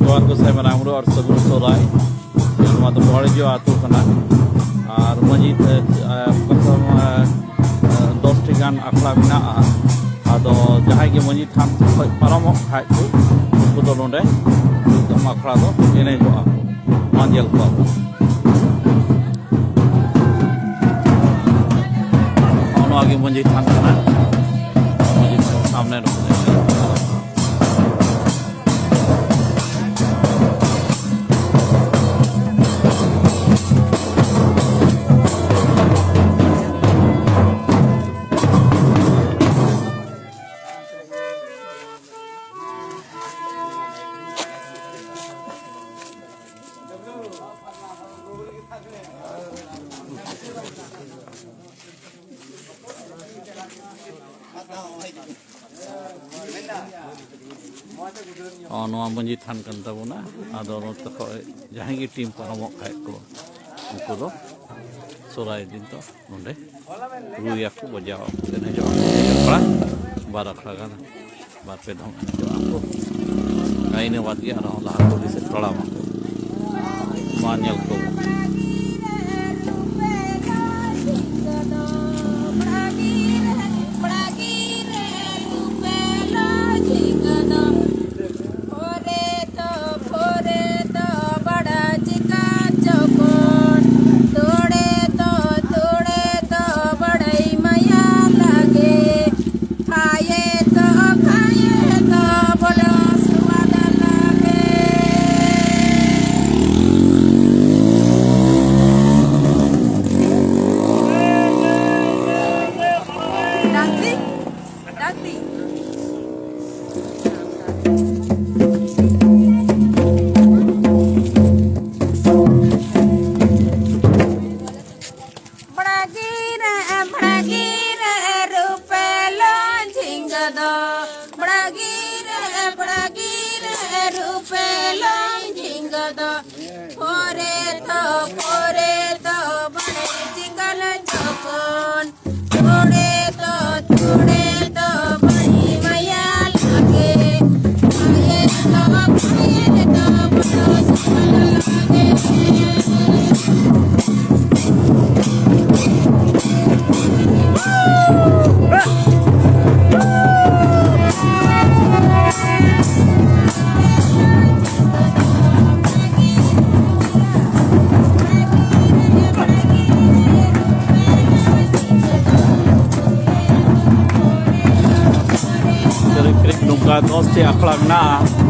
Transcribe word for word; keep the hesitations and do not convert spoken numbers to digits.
ᱡᱚᱦᱟᱨ ᱜᱚᱸᱥᱟᱭ ᱢᱟᱨᱟᱝ ᱵᱩᱨᱩ ᱟᱨ ᱥᱟᱹᱜᱩᱱ ᱥᱚᱦᱨᱟᱭ᱾ ᱱᱚᱣᱟ ᱫᱚ ᱵᱚᱲᱮᱡᱚ ᱟᱹᱛᱩ ᱠᱟᱱᱟ᱾ ᱟᱨ ᱢᱟᱹᱡᱷᱤ, ᱮ, ᱮ, ᱠᱚᱢ ᱥᱮ ᱠᱚᱢ, ᱮ, ᱮ, ᱫᱚᱥ ᱴᱤ ᱜᱟᱱ ᱟᱠᱷᱲᱟ ᱢᱮᱱᱟᱜᱼᱟ᱾ ᱟᱫᱚ ᱡᱟᱦᱟᱸᱭ ᱜᱮ ᱢᱟᱹᱡᱷᱤ ᱛᱷᱟᱱ ᱠᱷᱚᱱ ᱯᱟᱨᱚᱢᱚᱜ ᱠᱷᱟᱡ ᱠᱚ, ᱩᱱᱠᱩ ᱫᱚ ᱱᱚᱰᱮ ᱮᱠᱫᱚᱢ ᱟᱠᱷᱲᱟ ᱫᱚ ᱮᱱᱮᱡᱚᱜᱼᱟ ᱠᱚ᱾ ᱢᱟ ᱧᱮᱞ ᱠᱚᱣᱟ ᱵᱚᱱ᱾ ᱱᱚᱜᱼᱚ ᱱᱚᱣᱟ ᱜᱮ ᱢᱟᱹᱡᱷᱤ ᱛᱷᱟᱱ ᱠᱟᱱᱟ᱾ ᱢᱟᱹᱡᱷᱤ ᱛᱷᱟᱱ ᱥᱟᱢᱱᱮ ᱨᱮ᱾ ᱚ, ᱱᱚᱣᱟ ᱢᱟᱹᱡᱷᱤ ᱛᱷᱟᱱ ᱠᱟᱱ ᱛᱟᱵᱚᱱᱟ᱾ ᱟᱫᱚ ᱱᱚᱛᱮ ᱠᱷᱚᱡ ᱡᱟᱦᱟᱸᱭ ᱜᱮ ᱴᱤᱢ ᱯᱟᱨᱚᱢᱚᱜ ᱠᱷᱟᱡ ᱠᱚ, ᱩᱱᱠᱩ ᱫᱚ ᱥᱚᱦᱨᱟᱭ ᱫᱤᱱ ᱫᱚ ᱱᱚᱰᱮ ᱨᱩᱭᱟᱠᱚ, ᱵᱟᱡᱟᱣ ᱟᱠᱚ, ᱮᱱᱮᱡᱚᱜ ᱟᱠᱚ, ᱟᱠᱷᱲᱟ, ᱵᱟᱨ ᱟᱠᱷᱲᱟ ᱜᱟᱱ, ᱵᱟᱨ ᱯᱮ ᱫᱷᱟᱣ ᱮᱱᱮᱡᱚᱜ ᱟᱠᱚ᱾ ᱟᱨ ᱤᱱᱟᱹ ᱵᱟᱫᱽ ᱜᱮ ᱟᱨᱦᱚᱸ ᱞᱟᱦᱟ ᱠᱩᱞᱦᱤ ᱥᱮᱫ ᱛᱟᱲᱟᱢ ᱟᱠᱚ᱾ ᱢᱟ ᱧᱮᱞ ᱠᱚ᱾ ᱫᱚ ᱵᱟᱲᱟᱭ ᱢᱟᱭᱟ ᱞᱟᱜᱮ᱾ ᱠᱷᱟᱭᱮ ᱫᱚ, ᱠᱷᱟᱭᱮ ᱫᱚ ᱵᱚᱲᱚ ᱥᱩᱣᱟᱫ ᱞᱟᱜᱮ᱾ ᱰᱟᱝᱨᱤ, ᱰᱟᱝᱨᱤ᱾ ᱵᱟᱲᱜᱤ ᱨᱮ, ᱵᱟᱲᱜᱤ ᱨᱮ ᱨᱩᱯᱮ ᱞᱚᱧ ᱡᱷᱤᱸᱜᱟᱹ ᱫᱚ᱾ ᱵᱟᱲᱜᱤ ᱨᱮ, ᱵᱟᱲᱜᱤ ᱨᱮ ᱨᱩᱯᱮ ᱞᱚᱧ ᱡᱷᱤᱸᱜᱟᱹ ᱫᱚ᱾ ᱯᱚᱨᱮ ᱫᱚ, ᱯᱚᱨᱮ ᱫᱚ ᱵᱟᱲᱮ ᱪᱤᱠᱟᱹᱱ ᱡᱚᱠᱷᱚᱱ᱾ ᱛᱷᱚᱲᱮ ᱫᱚ, ᱛᱷᱚᱲᱮ ᱫᱚ ᱵᱟᱲᱮ ᱢᱟᱭᱟ ᱞᱟᱜᱮ᱾ ᱯᱚᱨᱮ ᱫᱚ, ᱯᱚᱨᱮ ᱫᱚ ᱫᱚᱥ ᱴᱤ ᱟᱠᱷᱲᱟ ᱢᱮᱱᱟᱜᱼᱟ᱾